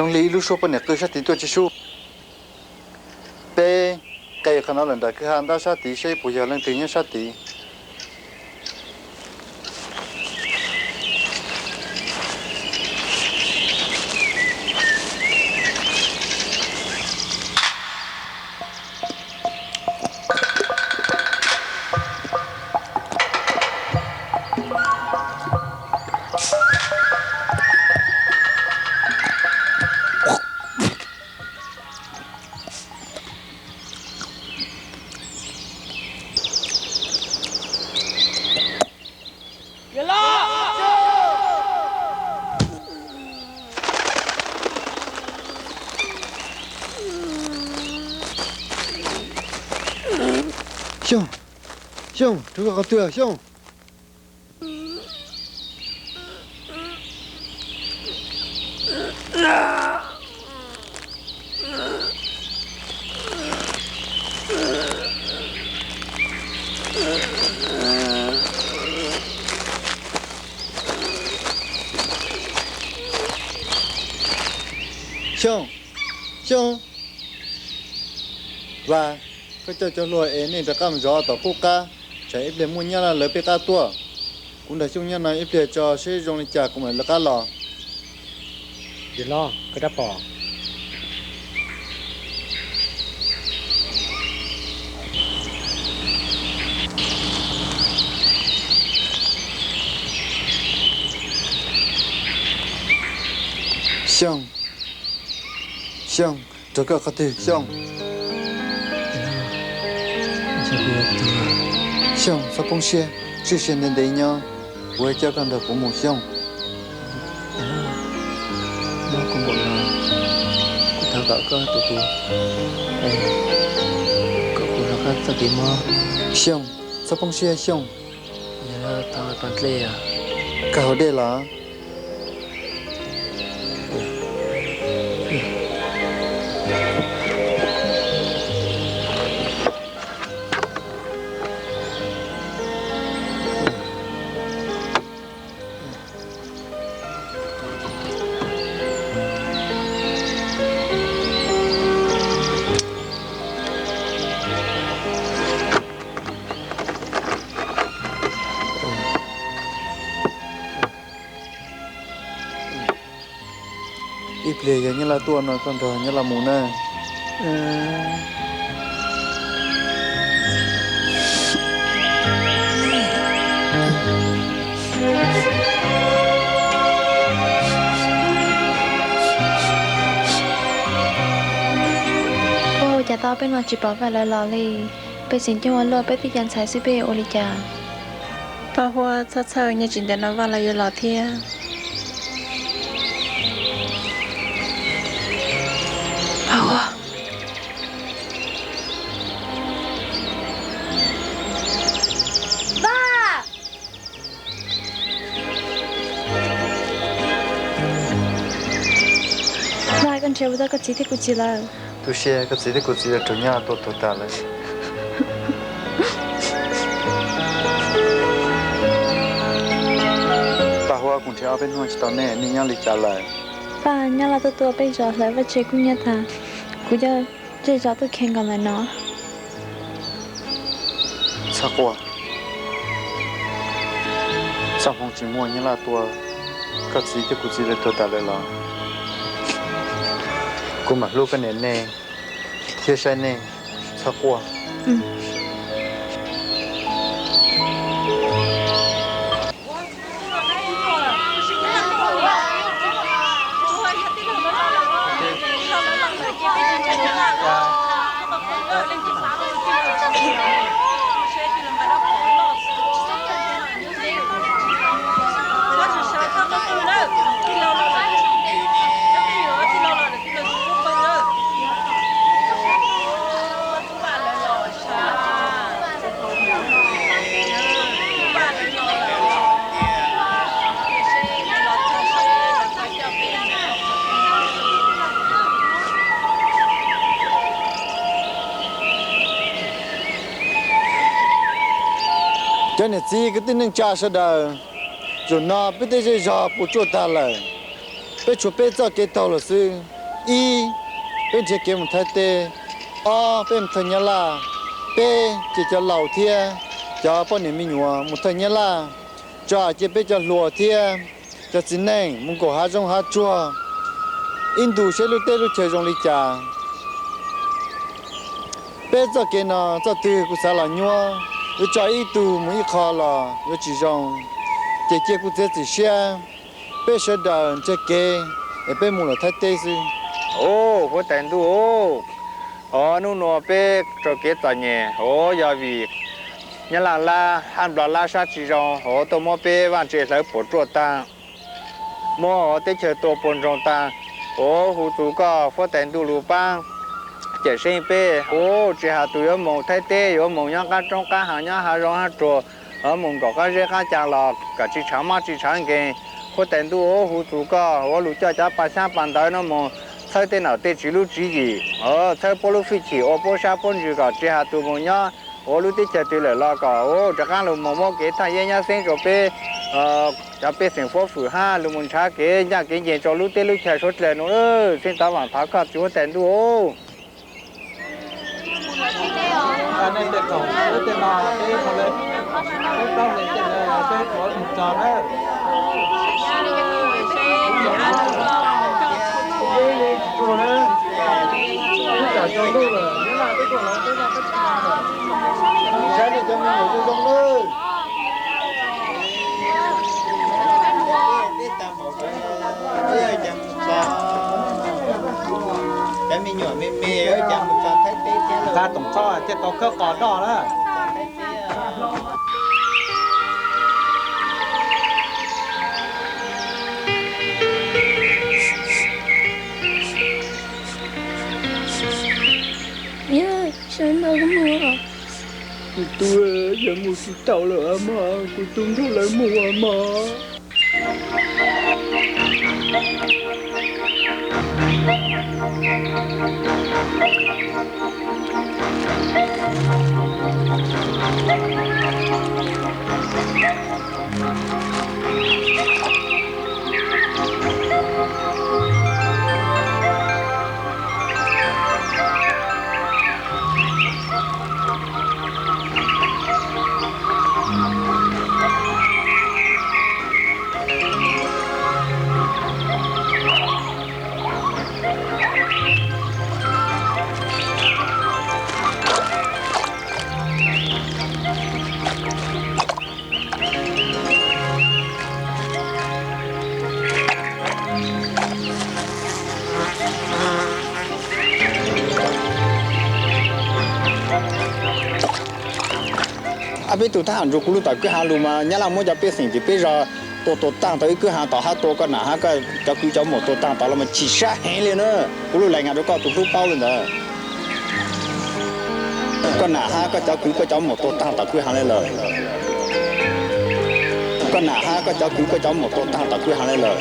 Zoo li ib lub suab poj niam qw sab tid tuaj tsis sub. Peb qe qhov no lawm nram kwj ha ntab sab tid saib puas yog leej twg nyob sab tid. Xyooj, Xyooj, rov koj qhov twg Xyooj? Xyooj, Xyooj, Vas, koj coj cov hluas es nej rov qab mus zov tom qub qab, tsam ib pliag muaj nyab laj lawv peb qab tuaj. Kuv nrog Xyooj nyob no ib pliag tso seb zoo li cas kuv mam lawv qab los. Yawg loj, koj rab phom. Xyooj, Xyooj, rov koj qhov twg Xyooj? Xyooj, txhob poob siab, siv siab ntev ntev nyob, kuv coj koj nrog kuv mus Xyooj. Nyob kuv npaum no, kuv thov kom koj tus kuv, kom kuv rov qab txoj kev mob. Xyooj, txhob poob siab Xyooj. Yog tau pas dlej os. Koj haus dej los? Ib pliag yog nyab laj tuaj no koj nrog nyab laj mus na. Ua cas tau peb no tsis pom Vaj lawv los li? Peb tseem ceeb ua luaj peb twb ya ntxhais xwb peb ua li cas? Paj Huab, txhob txhawj, nyob tsis ntev no Vaj lawv yuav los thiab. Paj Huab. Vaj! Vaj, koj nrhiav puas tau koj txiv thiab kuv txiv lawm? Tu siab, koj txiv thiab kuv txiv lawv raug nyab laj tua tuag tas lawm. Paj Huab, kuv nrhiav ob peb hnub tsis tau nej, nej nyob li cas lawm? Paj, nyab laj tuaj tua peb zos hlawv vaj tse kub hnyiab tag, kuv coj zej zos tuaj khiav nkaum ntawm no. Txhob quaj, txoj hmoov tsis muaj nyab laj tua koj txiv thiab kuv txiv lawv tuag tas lawm los kuv mam hlub koj niam nej thiab saib nej, txhob quaj. Cov niam txiv kwv tij neej tsa sawv daws, zaum no peb tej zej zog puas tsuaj tag lawm. Peb tshuav peb txoj kev taug lawm xwb. Ib, peb nrhiav kev mus Thaib teb. Ob, peb mus thawj Nyab Laj. Peb ces cov laus thiab cov poj niam me nyuam mus thawj Nyab Laj. Tso cia peb cov hluas thiab cov txiv neej mus nkaum hav zoov hav tsuag ib ntus seb lub teb lub chaw zoo li cas. Peb txoj kev no txoj twg kuv xav los nyuab, yuav tso ib tug mus ib qho los yuav tsis zoo. Ces cia kuv txiav txim siab, peb sawv daws nrhiav kev es peb mus lawm Thaib teb xwb. Huab tais ntuj, o, hnub nua peb raug kev txom nyem, o, yog vim Nyab Laj lab hab Nplog lab sab tsis zoo, o, tuaj muab peb vaj tse hlawv puas ruaj taag, muab teb chaws tua puas ntsoog taag. O, hu txug koj huab tais ntuj lug paab cawm seej peb. O, tsis has tus yuav mus Thaib teb, yuav mus nyob qab roob qab hav, nyob hav zoov hav tsuag, yuav mus nkaum qab zeb qab caa los kom tsis tshav maj tsis tshav nkeeg. Huab tais ntuj, hu txug koj ua lug coj cov paj xyaab paj ntawv no mus txhawb tej nom tej tswv lub tswv yim, txhawb puab lub hwj chim ua puab sab puab ntsws kom tsis has tus mus nyob ua lub teb chaws twg lawm los kom rov qaab lug mus muab kev thaaj yeeb nyab xeeb rua peb cov pej xeem huab hwm hab lug mus nrhav kev ncaj kev ncees rua lub teb lub chaw suav dlawg nua. Xeeb tav vaam thov koj txiv huab tais ntuj. Nqa toom txhob thiaj tau khawb qos doj na. Yog sawv ntxov mus. Kuv tub, yog mus tsis tau lawm mog, kuv tub nrog lawv mus mog. Ab, peb tug thab ham nrug kuv lub tom kwj ha lug mas Nyab Laj muab cov pej xeem tim peb zog tua tuag taag tau ib kwj ha tom hab, tua koj nam hab koj cov kwv cov muam tuag taag tom los mas chim sab heev li na. Kuv lub lais nkaag rua koj tus hlub paub le ntawd. Koj nam hab koj cov kwv koj cov muam tuag taag tom kwj ha le lawm. Koj nam hab koj cov kwv koj cov muam tuag taag tom kwj ha le lawm.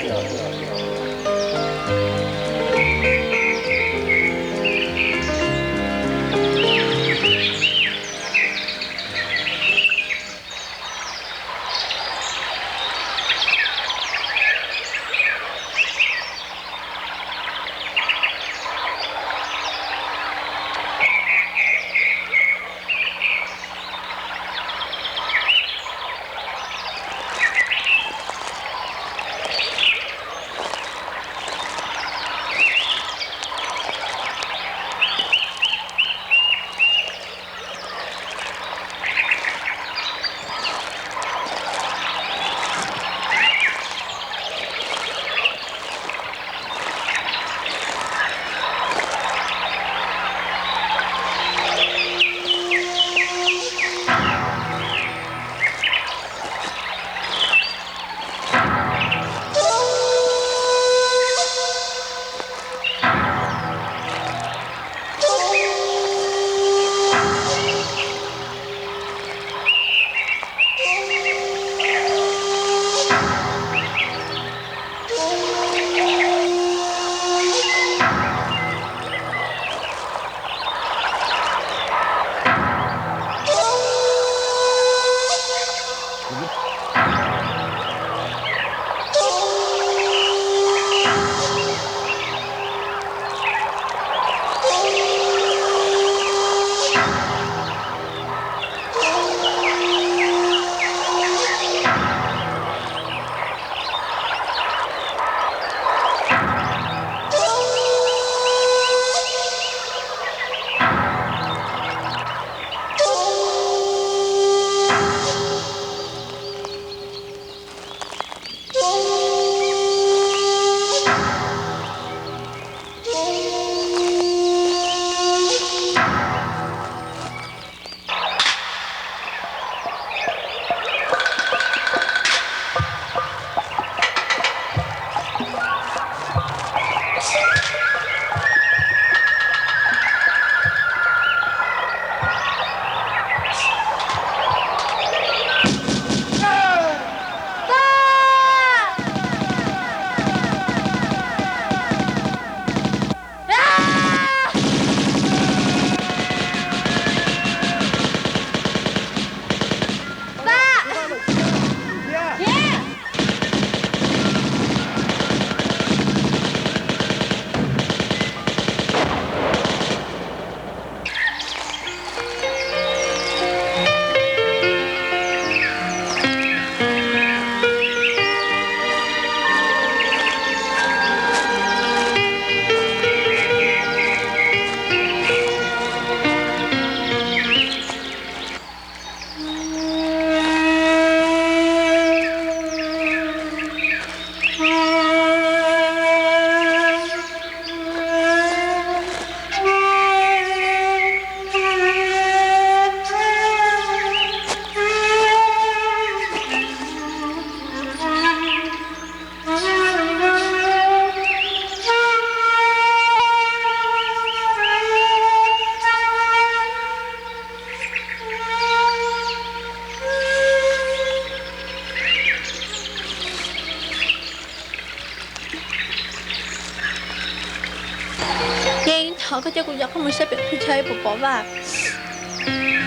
Koj coj kuv yos qhov mus saib pem qhov chaw puas pom Vaj.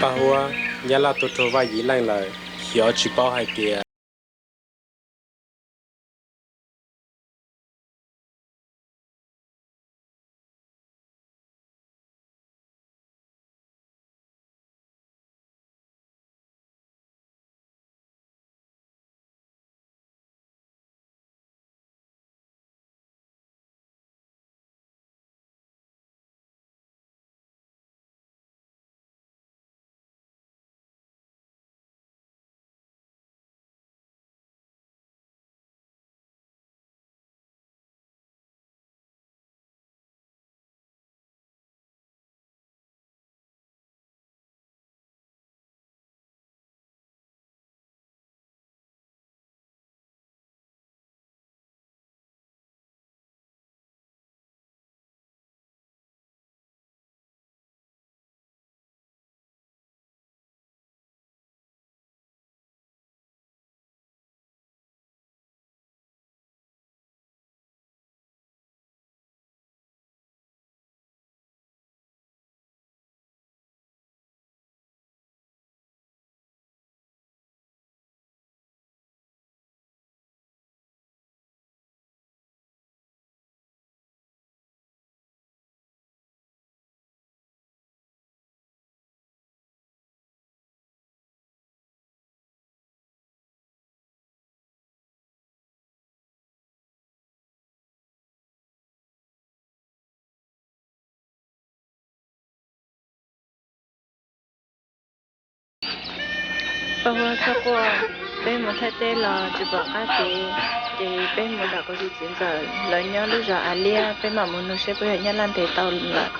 Paj Huab, Nyab Laj tua raug Vaj Yiv Leej lawm, xyov tsis paub hais tias Paj Huab txhob quaj, peb mus Thaib teb los tsis pom qab kev, ces peb mus nram kuv tus txiv ntxawm lawv nyob lub zos Av Liab, peb mam mus nug seb puas yog Nyab Laj ntes tau lawm.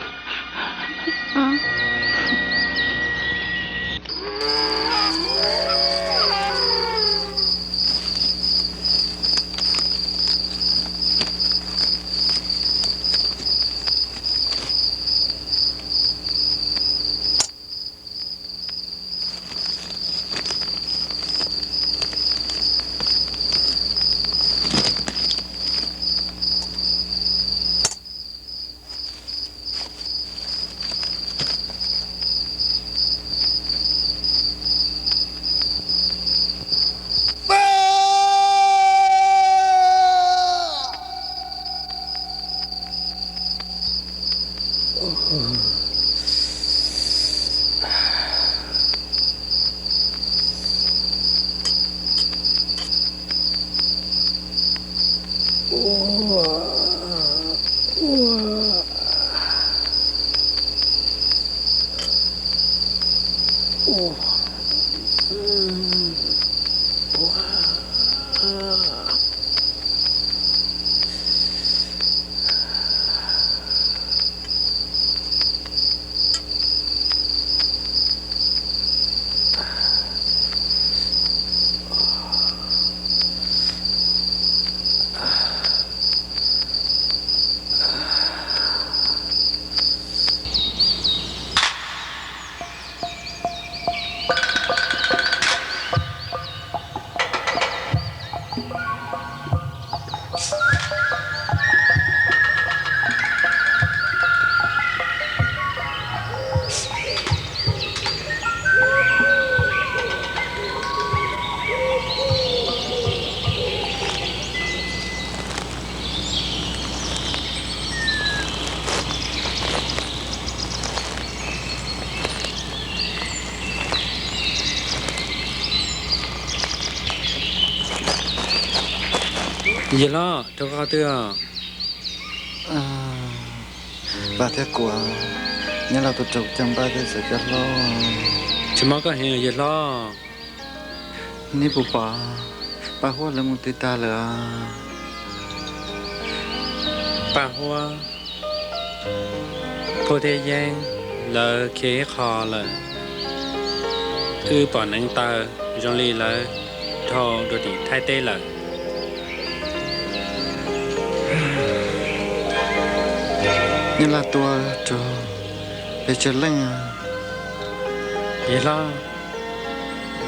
Yawg hlob, rau qhov twg os? Vaj thiab Kuam, Nyab Laj tua raug caj npab thiab txawm cov hlob. Tsis mob koj heev yawg hlob. Neb puas pom Paj Huab lawv mus twg tag lawm? Paj Huab, Phuj thiab Yeeb lawv khiav ib qho lawm. Wb pom neev taw zoo li lawv dhau dua tim Thaib teb lawm. Nyab Laj tua raug pes tsawg leej? Yawg hlob,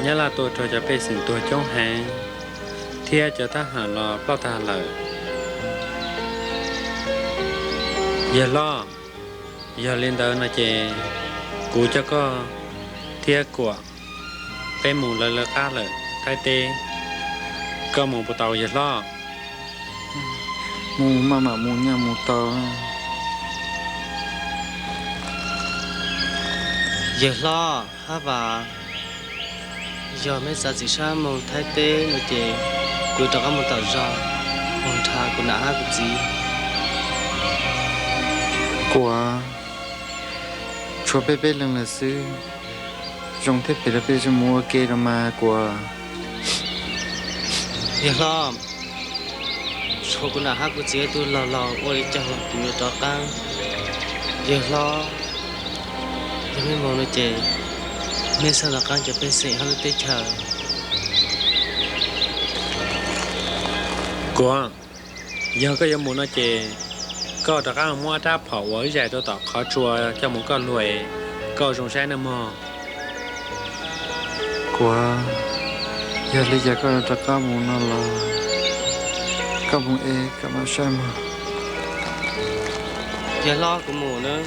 Nyab Laj tua raug cov pej xeem tuag coob heev, thiab cov thab ham los ploj tag lawm. Yawg hlob, Yog li ntawd no ces kuv coj koj thiab Kuam peb mus lawv lawv qab lawm Thaib teb. Koj mus puas tau yawg hlob? Mus maj mam mus nyaj mus tau. Yawg hlob Hab Vas, yog mej txav txim sab mus Thaib teb no ces kuv rov qab mus tom zog, mus nrhav kuv nam hab kuv txiv. Kuam, tshuav peb peb leeg lawm xwb, zoo thiab phem rau peb mus ua ke rau mas Kuam. Yawg hlob, tshuav kuv nam hab kuv txiv tus laug laug ua li cas los kuv yuav rov qab. Yawg hlob, yog mej mus no ces mej xav rov qab cov pej xeem hab lub teb chaws. Kuam, yog koj yuav mus no ces koj rov qab muab rab phom uas wb zais rau tom qhov tsua coj mus koj luag, koj zoo saib nawb mog. Kuam, yog li cas koj rov qab mus no los koj mus es koj mam saib mog. Yawg hlob, kuv mus nawb.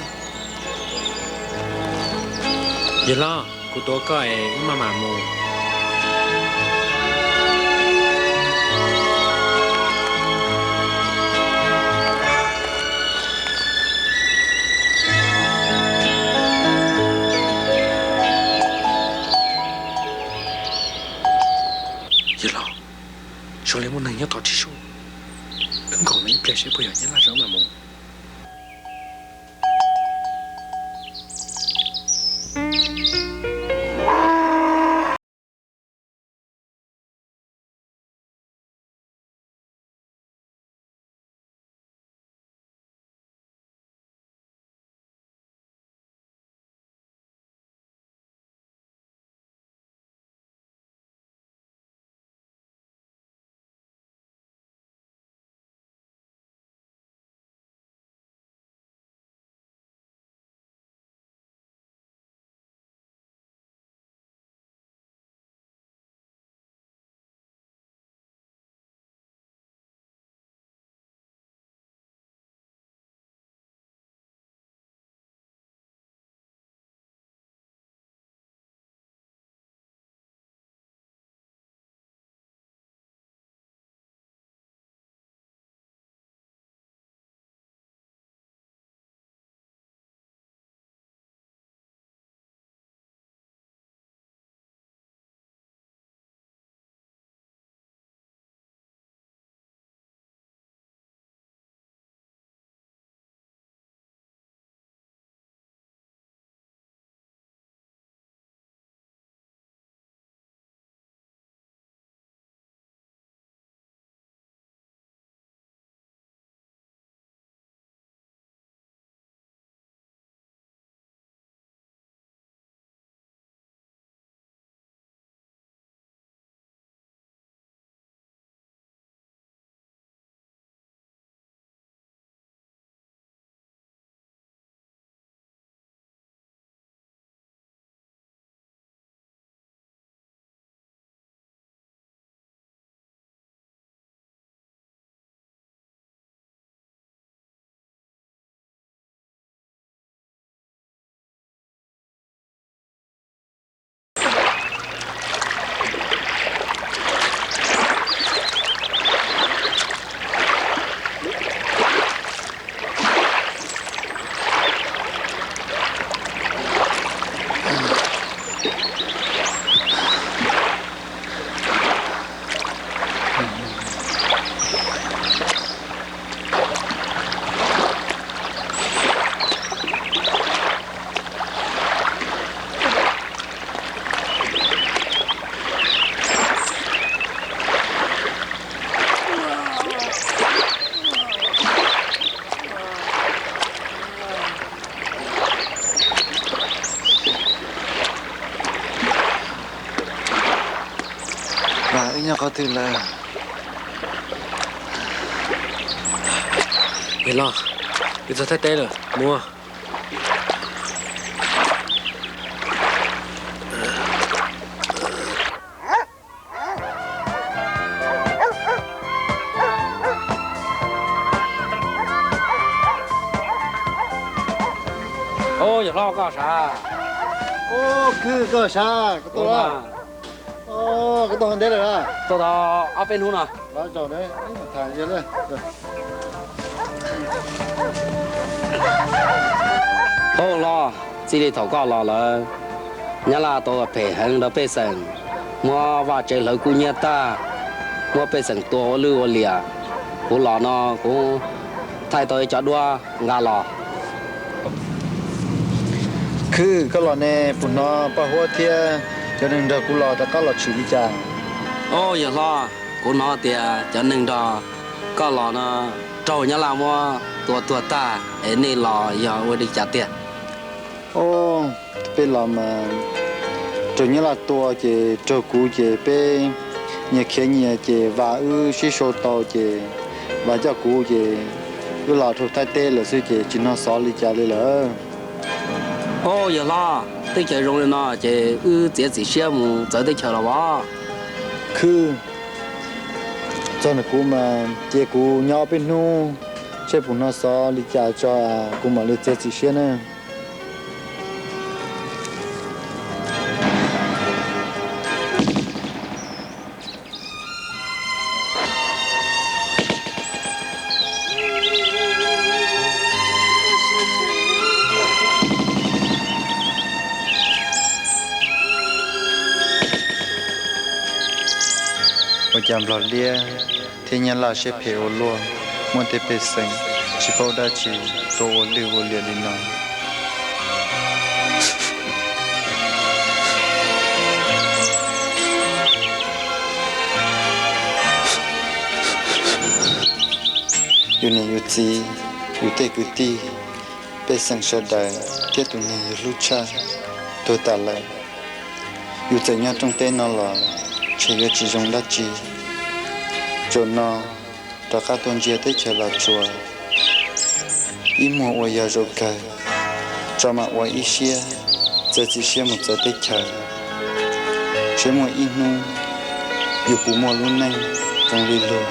Yawg hlob, kuv tuav koj es wb maj mam mus. Yawg hlob, zoo li muaj neeg nyob tom tsis sub, wb nkaum ib pliag seb puas yog Nyab Laj zov mam mus. Wb nyob qhov twg lawm? Yawg hlob, wb txog Thaib teb lawm, mus. Koj sav? Khwb, koj sav? Koj tuaj, koj tuaj ua ntej lawm a? Tuaj tau ob peb hnub no. Paub hlob, txij li thaum koj los lawm, Nyab Laj tau phem heev rau pej xeem, muab vaj tsev hlawv kub hnyiab tag, muab pej xeem tua ua lwj ua liam. Kuv los no kuv thaij tau ib co duab nqa los. Khwb, koj los ne, puas hnov Paj Huab thiab cov neeg nrog kuv los rov qab los tshwm li cas? Au, yawg hlob, kuv hnov tias cov neeg nrog koj los no raug Nyab Laj muab tua tuag tag es nej los yog ua li cas tiag? Au, peb los mas raug Nyab Laj tua ces raug kuv ces peb nyias khiav nyias ces Vam wb sib sau tau ces Vam coj kuv ces wb los rau Thaib teb lawm xwb ces tsis hnov xov li cas li lawm. Au, yawg hlob, teb chaws zoo li no ces wb txiav txim siab mus txawv teb chaws los as. Khwb, txog ntawm kuv mas cia kuv nyob peb hnub, seb puas hnov xov li cas tso kuv mam li txiav txim siab na. Ua cas Nplog Liab thiab Nyab Laj siab phem ua luaj, muab tej pej xeem tsis paub dab tsi tua ua lwj ua liam li no? Yus niam yus txiv, yus tej kwv tij, pej xeem sawv daws thiab tus neeg yus hlub tshaj tuag tas lawm. Yus txawm nyob rooj teb no los ntshe yuav tsis zoo dab tsi. Zaum no rov qab tuaj ntsia teb chaws Los Tsuas, ib muag uas yog zaum kawg, tso mam ua ib siab txiav txim siab mus txawv teb chaws, seb muaj ib hnub yus puas muaj lub neej zoo li luag.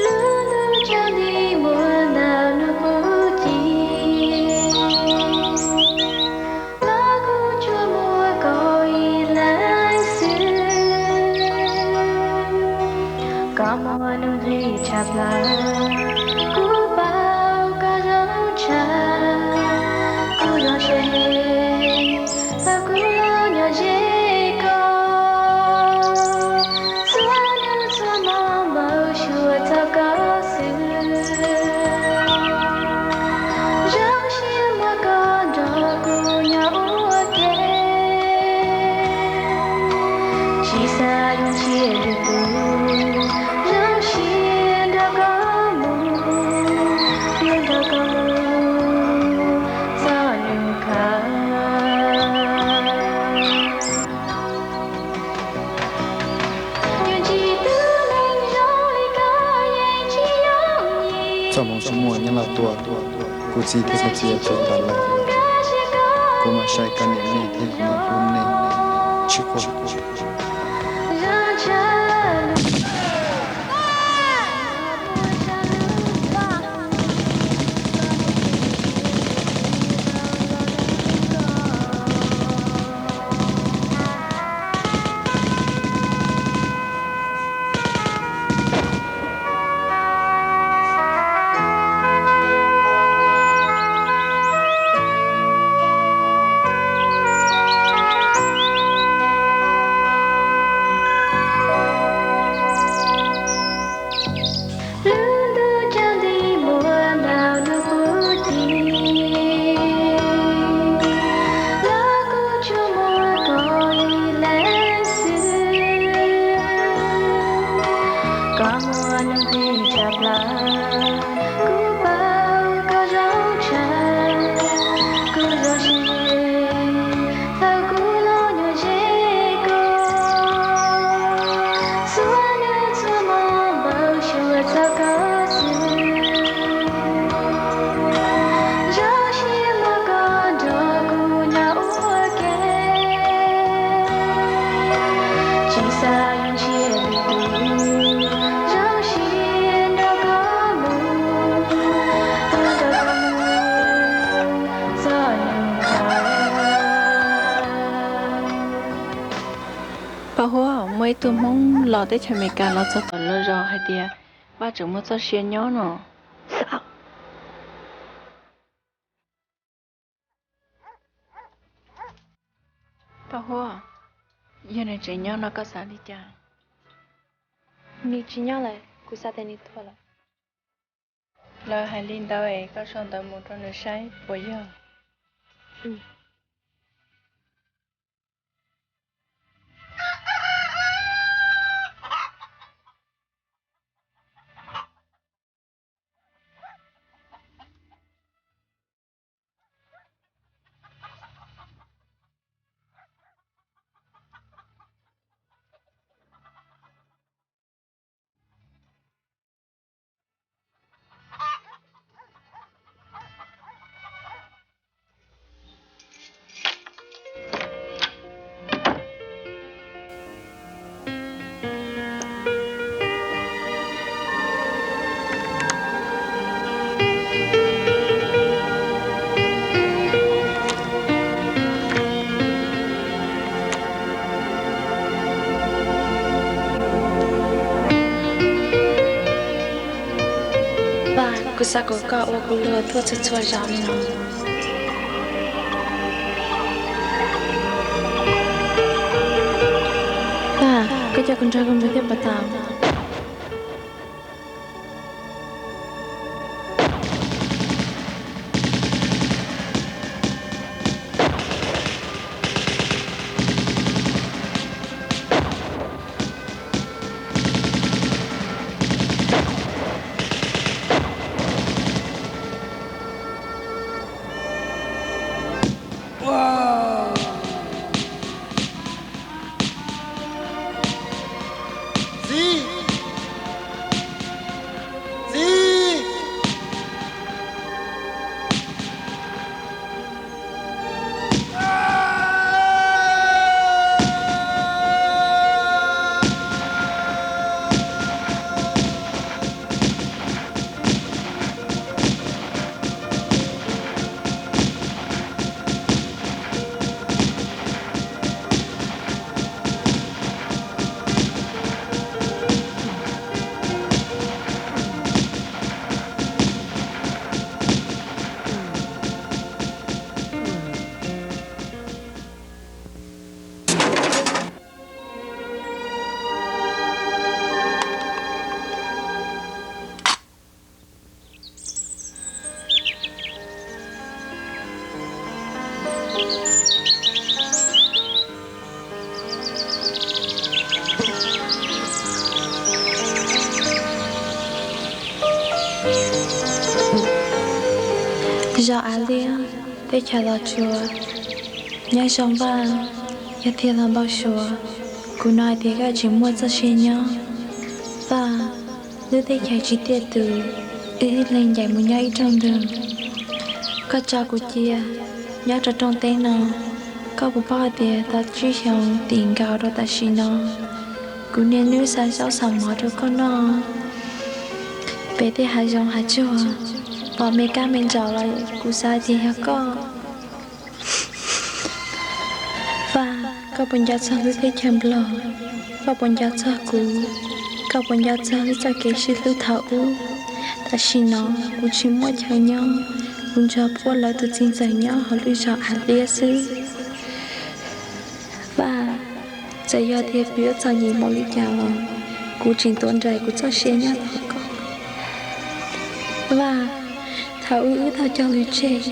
Lub ntuj tsaus nti muaj ntau hnub qub ci, los kuj tsuas muaj koj ib leeg xwb. Koj muaj nuj nqis tshaj plaws, kuv paub koj zoo tshaj, kuv zoo seb thaum kuv los nyob ze koj, txhua hnub txhua hmo npau suav txog koj xwb. Zoo siab muaj koj nrog kuv nyob ua ke, tsis xav yuav tsiaj ywg tus, zoo siab nrog koj mus, yuav nrog koj mus txog lub kawg. Txoj hmoov tsis muaj Nyab Laj tua kuv txiv thiab kuv txiv yawg tuag tas lawm, kuv mam saib kab niam nej thiab kuv mam hlub nej, tsis quaj. Ib tug Hmoob los teb chaws Amelikas los txog tom lawv zos hais tias Vaj tseem muaj txoj sia nyob no. Paj Huab, yog nws tseem nyob no koj xav li cas? Nws tsis nyob lawm, kuv xav tias nws tuag lawm. Lawv hais li ntawd es koj sau ntawv mus rau nws saib puas yog. Vaj, kuv xav kom koj ua kuv luag tuaj txhua txhua zaus li no. Vaj, koj coj kuv nrog koj mus thiab puas tau? Txiv! Txiv! Zos Av Liab, teb chaws Los Tsuas, nyob zoo Vaj. Yog tiag los npau suav kuv hnov hais tias koj tseem muaj txoj sia nyob. Vaj, lub teb chaws tsis tiaj tus, wb ib leeg ncaim mus nyob ib rooj ntug. Koj tso kuv cia nyob rau rooj teb no. Koj puas paub hais tias tau tsib xyoos tim nkaus rau tam sim no, kuv niaj hnub xa zaub xa mov rau koj noj pem tej hav zoov hav tsuag, pom me kab me ntsaum los kuv xav tias yog koj. Vaj, koj puas nco txog lub teb chaws Nplog? Koj puas nco txog kuv? Koj puas nco txog wb txoj kev sib hlub thaum ub? Tam sim no kuv tsis muaj chaw nyob, kuv nrog puab lawv tus txiv ntxawm nyob hauv lub zos Av Liab xwb. Vaj, txawm yog tias kuv yuav txom nyem npaum li cas los kuv tseem tuav nraim kuv txoj sia nyob tos koj. Vaj, thaum ub wb tau cog lus tseg,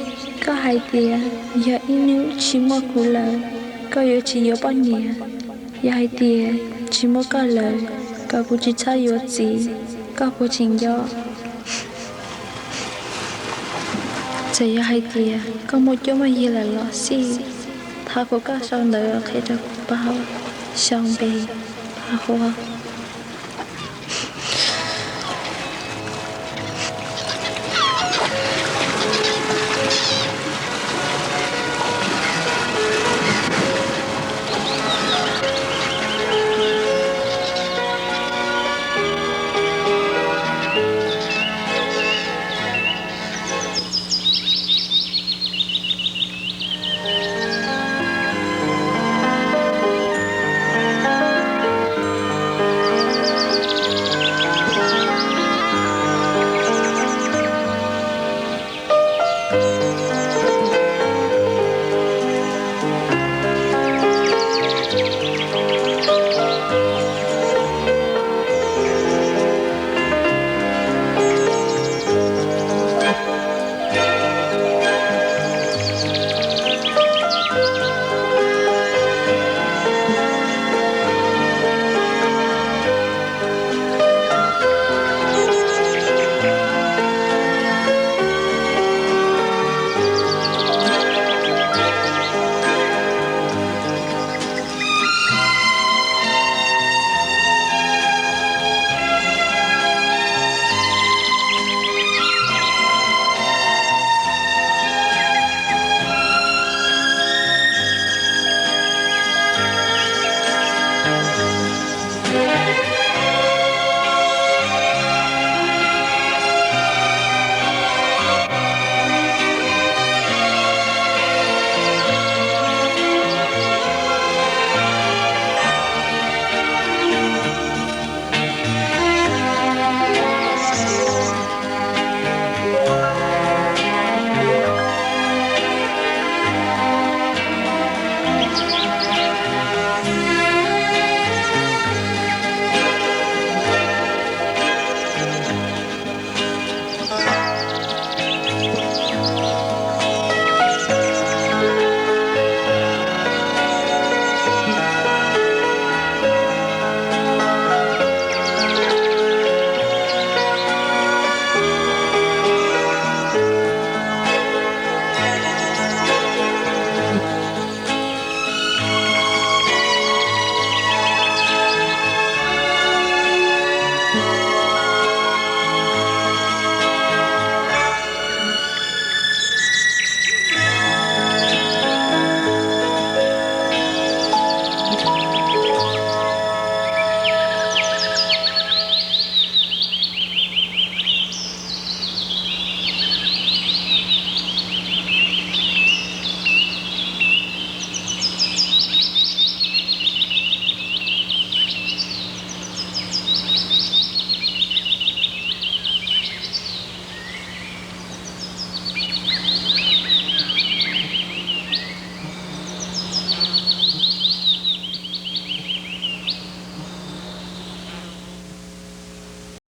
koj hais tias yog ib hnub tsis muaj kuv lawm, koj yuav tsis yuav poj niam. Yog hais tias tsis muaj koj lawm, kom kuv tsis txhob yuav txiv, koj puas tseem nco? Txawm yog hais tias koj muaj cuab muaj yig lawm los xij, thov kom koj sau ntawv qhia rau kuv paub. Sau npe, Paj Huab.